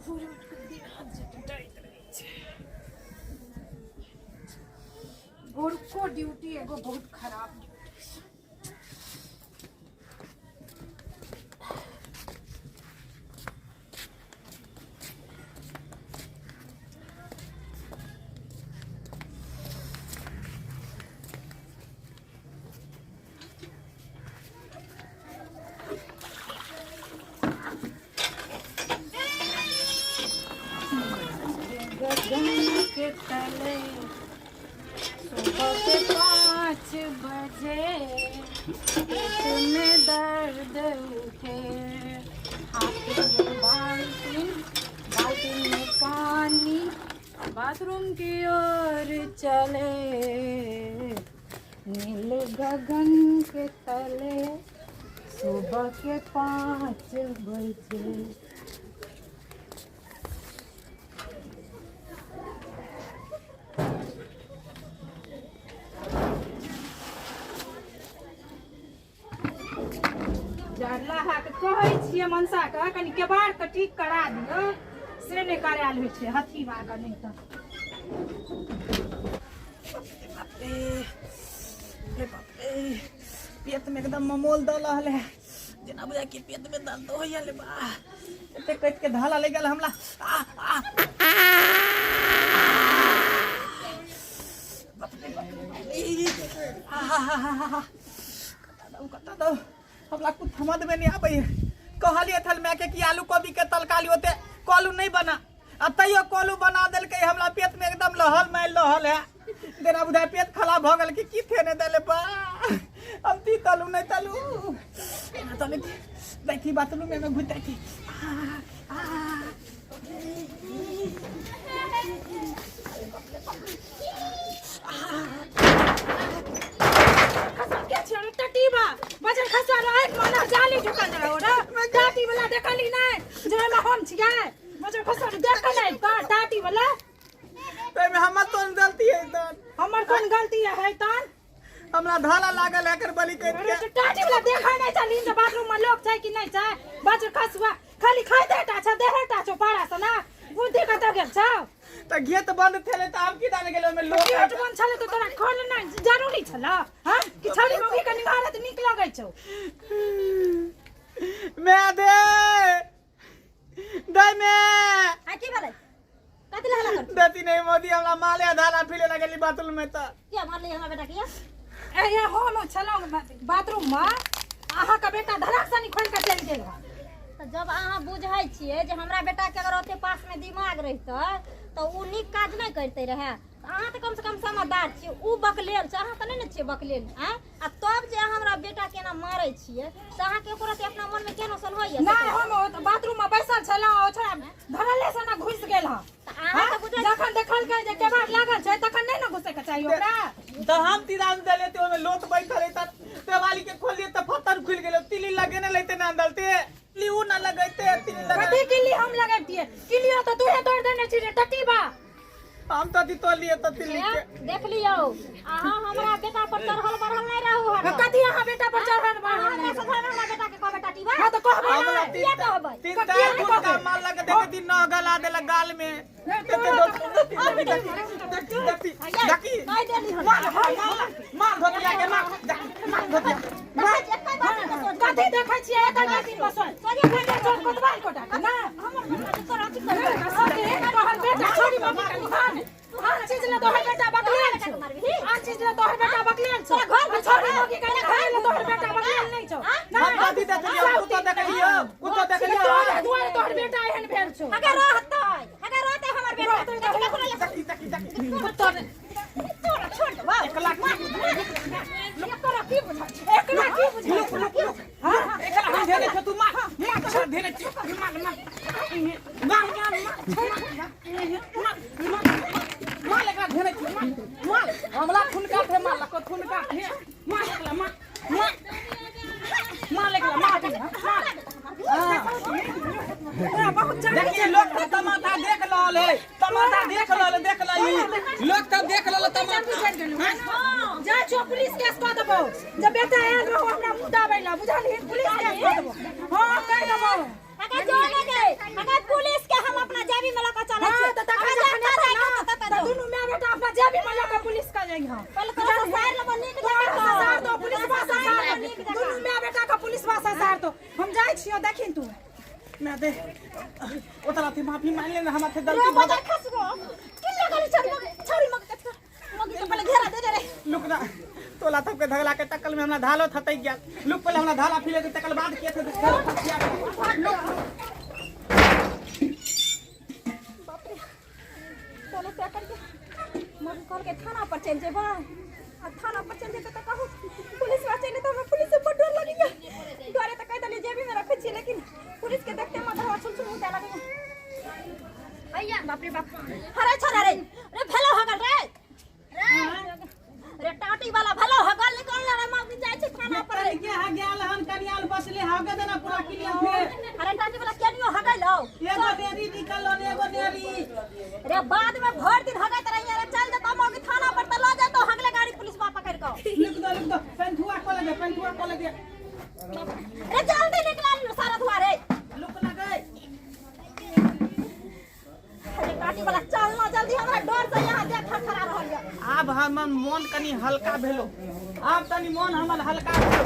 भोरे उठि कऽ देह हाथ जे टटाइत रहै छै। भोरको ड्यूटी एगो बहुत खराब ड्यूटी छै। गगन के तले सुबह के 5 बजे पेट में दर्द उठे, हाथ में बाल्टीन, बाल्टीन में पानी, बाथरूम की ओर चले, नील गगन के तले सुबह के 5 बजे। जरलाहा के कहै छियै मनसा के कनि केबाड़ के ठीक करा दियौ, से नहि करायल होइ छै हथी बाग नहि तऽ। बाप रे, अरे बाप रे, पेट में एकदम ममोल दऽ रहल है, जेना बुझाय कि पेट में दर्द होइया ले बा, एते कटि के धाला लागि गेल हमरा। आ आ बाप रे बाप रे बाप रे, आ हा हा हा हा, कतऽ दौ कतऽ दौ, हमरा कुछ समझ में नहीं आबै है। कहलिए थल माय के कि आलू कोबी के तरकारी ओते कलू नहीं बना, आ तैयो कलू बना देलकै, हमरा पेट में एकदम लहल मारि रहल है, जेना बुझाय पेट खराब भऽ गेल कि की थेने देले बा। हम ती तलू नहीं तलू, एना तलू की देखी बाथरूम में घुस जाइ छी। आ आ के छियै रे टटीबा बजर खसा रहे माना जाली झुकल रहो रे टाटी वाला देखली नहीं जे ओहिमे हम छियै बजर खसा देखल नहीं का टाटी वाला। ताहिमे हमर कोन गलती है तहन? हमर कोन गलती है तहन? हमरा धाला लागल है एकर बलि कटि अरे के। तो टाटी वाला देखै नहीं छली जे बाथरूम में लोग छै कि नहीं छै। बजर खसुआ खाली खाइते टा छ देहे टा छौ पारा से ना बुद्धि कतऽ गेल छौ? तऽ गेट बंद छलै तऽ हम की जाने गेलै ओहिमे लोक गेट बंद छलै तऽ तोरा खोल नहि जरूरी छल? हँ कि छौड़ी मौगी के निहारत नीक लगै छौ? मैं दे दे मैं आ की भेलै? कथी लए हल्ला करै? देती नहीं मोदी हमरा माले धारा फिले लगली बाथरूम में तऽ। किया मारली हमरा बेटा किया? ए हम छलहुँ बाथरूम में, अहाँके बेटा धड़ाक सनी खोलि कऽ चलि गेल हँ। तऽ जब अहाँ बुझै छियै जे हमरा बेटाके अगर ओते पासमे दिमाग रहितै तऽ ओ नीक काज नहि करितै रहए। अहाँ तऽ कमसँ कम समझदार छियै, ओ बकलेल छै, अहाँ तऽ नहि ने छियै बकलेल। आँय, आ तब जे अहाँ हमरा बेटाके एना मारै छियै से अहाँके एको रत्ती अपना मनमे केहनो सन होइए? नहि, हम बाथरूम में बैसल छलहुँ, ओ छोड़ा धरले से ना घुसि गेल हँ। तऽ अहाँ तऽ बुझै जखन देखलकै जे केबाड़ लागल छै तखन नहि ने घुसैके चाही ओकरा। तऽ हम तिरान देले ते ओमे लोट बैठल है, तऽ देवाली के खोलिए तऽ फतन खुलि गेलै, तिली लगेने लेते ना अंदर ते तिली उ ना लगैते तिली लगा। कथी किल्ली हम लगैतियै? किल्ली तऽ तूहे तोड़ि देने छी रे टटीबा। हम तऽ अथी तोड़ लिए तऽ तिली के। देख लियौ, अहाँ हमरा बेटा पर चढ़ल बढ़ल नहि रहू हरदम। कथी अहाँ बेटा पर चढ़ल बढ़ल? हमरा से घर हमरा बेटा के कहबै टटीबा? हाँ तऽ कहबै। हमरा नहि। तीन किया कहबै? तीन किया चार नहि फुट का कहबै? माल लगा देखे तीन नौ गला देलक गाल में। एते देखी देखी देखी देखी कहि देली हम। मार मार मार धोतिया के मार देखी मार धोतिया। कथी देखै छियै? एकर बाती बसल बेटा चोर कोतवाल कोटा के ना हमर बेटा के तोरा अथी कर। तोहर बेटा छोड़ी मम्मी के निहान आन चीज ले तोहर बेटा बकलेल छौ, आन चीज ले तोहर बेटा बकलेल छौ, छोड़ी मम्मी के निहान ले तोहर बेटा बकलेल नहीं छौ। हम कथी देखलियौ? कुत्तो देखलियौ, कुत्तो देखलियौ। तोरे दुआरे तोहर बेटा एहन भेल छौ। अगर रहतै, अगर रहतै हमर बेटा। रहतै तऽ देखी देखी देखी। तोरा छोड़ देबौ। एकला तोरा की बुझल छै? एकरा की बुझल? Look look look. एकरा हम धेने छौ, तू मार मार तोरा धेने छी, मार मार मार मार मार मार मार एकरा धेने छी, मार मार हमरा खुनका थे, मार लको खुनका थे, मार एकरा मार मार मार एकरा मार मार। तोरा बहुत चढ़ी। देखिए लोग तो तमाशा देख रहल है, तमाशा देख रहल है, देख रही लोग तो देख रहल तमाशा। जा छो पुलिस केस कऽ देबौ जब बेटा आयल रहो हमरा मुँह दाबै ला, बुझलही? पुलिस केस कऽ देबौ, हाँ कहि देबौ। अगर जो ने गए, अगर पुलिस के हम अपना जेबी में लऽ कऽ चलै हाँ, छियै। तऽ तखन अहाँ जखन जतऽ एतै जाइके ना, ततऽ तऽ जाउ। दुनू माय बेटा अपना जेबी में लऽ कऽ पुलिस के जइहऽ। पहिले तोरा ससारि लेबो नीक तोरा जकाँ। ससार दो, पुलिसवा ससार दो। नीक जकाँ। दुनू माय बेटा के पुलिसवा ससार दो। हम जाइ छियौ, देखिन तू। मैं दे ओतरा थी माफी मांग लेना हमरा थे रे गलती भऽ बजर खसबो की लगल छौरी मग छौरी मग कथि मग के पहिले घेरा दे दे रे लुक ना तोला तब के धगला के टक्कल में हमरा धालो थतै गया लुक पहले हमरा धाला फिले के तकल बाद के थे लुक बाप रे चलो क्या करके मग कहल के थाना पर चल जेबै आ थाना पर चल जेबै तऽ कहू पुलिस वा चलि तऽ हमरा पुलिस से बड डर लगैया डरे तऽ कहि देलियै जेबी में रखै छियै लेकिन पुलिस के देखते माथा छुल छुल उठे लगैया भैया बाप रे बाप अरे छोरा रे रे भेलो हगल रे रे रे टाटी वाला भेलो हगल निकल रे मग जाइ छै थाना पर रे के हा गेल हन कनियाल बसले हा के देना पूरा क्लियर फिर अरे टाटी वाला केनियो हगल हो एगो नेरी निकल एगो नेरी रे बाद में भर दिन हगैत रहिए रे चल जेतो मौगी थाना पर त ल जेतो हगले गाड़ी पुलिस बा पकड़ के लुक दो लुक दो पेंथुआ खोले दे पेंथुआ खोले दे रे जल्दी निकला सारा धुआ रे लुक ना गए अरे टाटी वाला चल ना जल्दी हमरा डर से यहाँ देह थरथरा रहल ये आब हमर मन कनी हल्का भेलो आब तनी मन हमर हल्का भेलो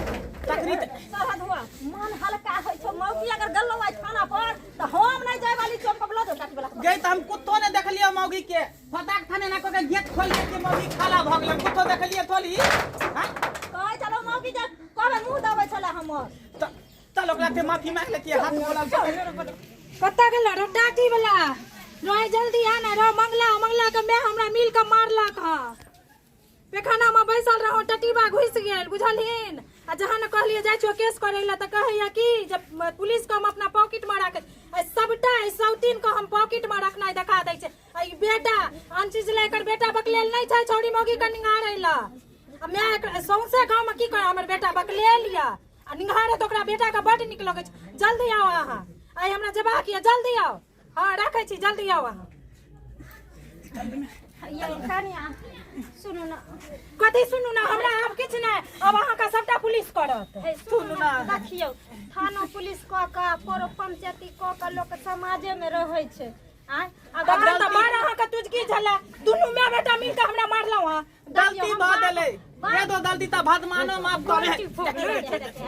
तखनी सारा धुआ मन हल्का होइ छौ मौगी अगर गल्लो आइ थाना पर त हम नहीं जाय वाली छौ हम ल जाओ टाटी वाला गई त हम कुत्तो ने देखलियो मौगी के फटाक थाने ना के गेट खोल के मौगी खाला भ गेल कुत्तो देखलिए थोली हां कहै छलो मौगी जे कहबै मुंह दबै छले हमर त चल ओकरा ते माफी मांग लेती हाथ बोलल कतऽ गेल रो टाटी वाला रह जल्दी आ ना रो मंगला मंगला के मैं हमरा मिल के मारलक ह पेखाना में बैसल रहो टटीबा घुसि गेल बुझलहिन आ जहन कहलिए जाइ छियो केस करै लए तऽ कहैया कि जे पुलिस के हम अपना पॉकेट में राख आ सबटा ई सौतीन के हम पॉकेट में रखनाइ देखा दै छै आ ई बेटा आन चीज लए एकर बेटा बकलेल नहि छै छौड़ी मौगी के निंगारै लए आ माय सौंसे गाँव में की कहै हमर बेटा बकलेल यऽ आ निंघारे तऽ ओकरा बेटाके बड्ड नीक लगै छै जल्दी आउ अहाँ आइ हमरा जेबाक यऽ जल्दी आउ हँ राखै छी जल्दी आउ अहाँ ये कनिया सुनू ना कथी सुनू ना हमरा आब किछु नहि आब अहाँके सबटा पुलिस करत हे सुनू ना देखियौ थानो पुलिस कऽ कऽ परो पंचायती कऽ कऽ लोक समाजे में रहै छै आँय आब तखन तऽ मार अहाँके तुझकी छलै दुनू माय बेटा मिल कऽ हमरा मारलहुँ हँ गलती भऽ गेलै ये दो गलती तऽ भगवानो माफ करे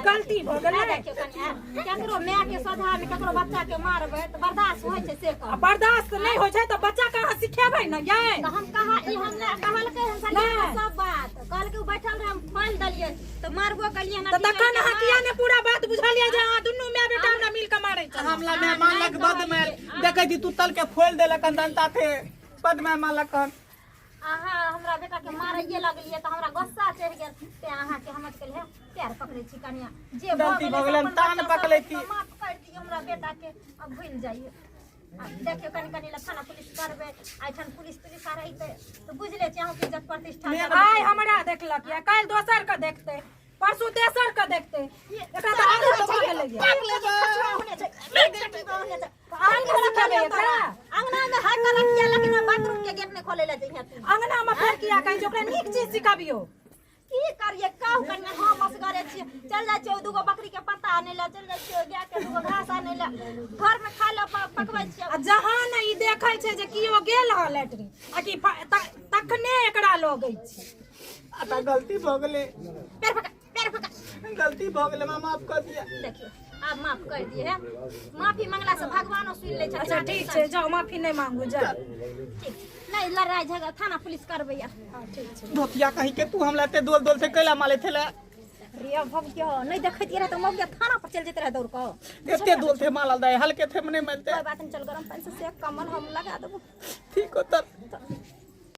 गलती भऽ गेलै देखियौ कनिया केकरो माय के सोझा में केकरो बच्चा के मारबै तऽ बर्दाश्त होइ छै से आ कहू बर्दाश्त नहि होइ छै तऽ बच्चा के अहाँ सिखेबै ने यै तऽ हम कहा ई हम नहि कहलकै हम नहि। सखी सब बात कहलकै ओ बैठल रहे हम खोलि देलियै तऽ मारबो केलियै तऽ तखन अहाँ किया ने पूरा बात बुझलियै जे अहाँ दुनू माय बेटा हमरा मिल कऽ मारै छै हमला मेहमान लग बद में देखै छी तू तल के फोल देलक हन दंता थे बद मेहमान लग हन अहाँ हमरा बेटा के मारैये लगलियै तऽ हमरा गुस्सा चढ़ि गेल ते अहाँके हम कहलियै पैर पकड़ै छी कनिया जे भऽ गलती भऽ गेलै गेलै, हम से अपन तान बच्चा पकड़ै सब छी। माफ कर दियौ हमरा बेटा के अब भूलि जाइए आ देखियौ कनि कनि लए थाना पुलिस करबै एहिठाम पुलिस तुलिस आर अइतै तऽ बुझि लै छियै अहूँके इज्जत प्रतिष्ठा मेन जायत। आइ हमरा देखलक या काल्हि दोसर के देखतै परसू तेसर के देखतै एकरा तऽ आदत भऽ गेलै या। अंगना में हाथ गलत किया लेकिन बाथरूम के गेट नहीं खोले ले जइहे तू अंगना में फेर किया कहै छै ओकरा नीक चीज सिखबियौ की करिए कहू कनिया हम असगरे छियै चल जाइ छियै दूगो बकरी के पत्ता आनै लए चल जाइ छियै गाय के दूगो घास आनै लए घर में खाय लए पकबै छियै आ जहाँ ने ई देखै छै जे कियो गेल हँ लैटरीन आ कि तखने एकरा लगै छै आ तऽ गलती भऽ गेलै पैर पकड़ पैर पकड़ गलती भऽ गेलै माँ माफ कऽ दिअ देखियौ आब माफ कर दिए है माफी मंगला से भगवानो सुन लै छथिन अच्छा ठीक छै जाउ माफी नहि मांगू जाउ ठीक नहीं लड़ाई झगड़ा थाना पुलिस करबै या हँ ठीक छै धोतिया कहीं के तू हमरा एते दोल दोल से कैला माले थेला रे भगतिया नहीं देखैत रहे तऽ मौगिया थाना पर चल जेते रहे दौड़ कऽ एते दोल थे मालल दाय हल्के थे मने मिलते कोई बात नहीं चल गरम पानी से सेक कमल हम लगा देबो ठीक हो तब